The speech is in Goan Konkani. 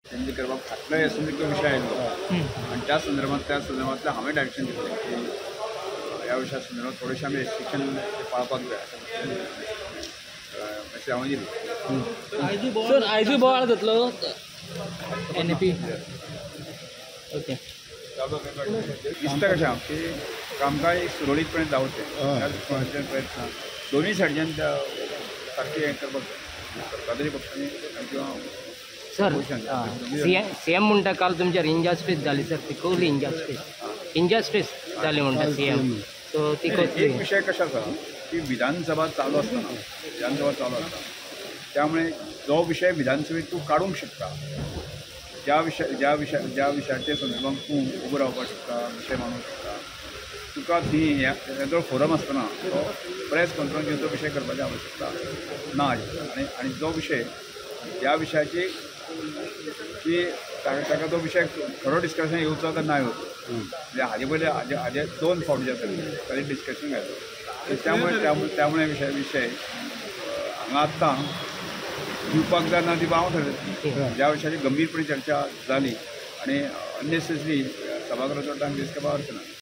चेंज करपाक फाटलो एसेंब्लीचो विशय आयलो आनी त्या संदर्भांतल्यान हांवें डायरेक्शन दितलें की ह्या विशया संदर्भात थोडेशें आमी रेस्ट्रिक्शन पाळपाक जाय अशें हांवें दिलें. सर, आयजूय बोवाळ जातलो एनईपी? ओके. दिसता कशें आहा की कामकाज सुरळीतपणे जावचें ह्या दृश्टीकोनांतल्यान प्रयत्न दोनूय सायडच्यान सारकें हें करपाक जाय, सत्ताधारी पक्षांनी किंवा सर, सीएम म्हणटा काल तुमच्यार इनजस्टीस जाली सर, ती कसली इनजस्टीस? इनजस्टीस जाली म्हणटा सीएम, सो ती कसली? एक विशय कशें आसा की विधानसभा चालू आसतना, विधानसभा चालू आसता, त्यामुळे जो विशय विधानसभेत तूं काडूंक शकता, ज्या विशयाचे संदर्भात तूं उबो रावपाक शकता, विशय मांडूंक शकता, तुका ती जो फोरम आसतना तो प्रेस कॉन्फरन्स घेवन तो विशय करपाची आवश्यकता ना. आनी जो विशय ज्या विशयाची की ताका तो विशय खरो डिस्कशन येवचो काय ना येवचो, म्हणजे हाजे पयले हाजे 2 फावटी जे आसा ताजेर डिस्कशन घातलो, त्यामुळे त्यामुळे विशय विशय हांगा आत्तां दिवपाक जाय ना दिवपाक हांव ठरयतलें. ज्या विशयाची गंभीरपणे चर्चा जाली आनी अननेसेसरी सभागृहाचो टायम वेस्ट करपाक अर्थ ना.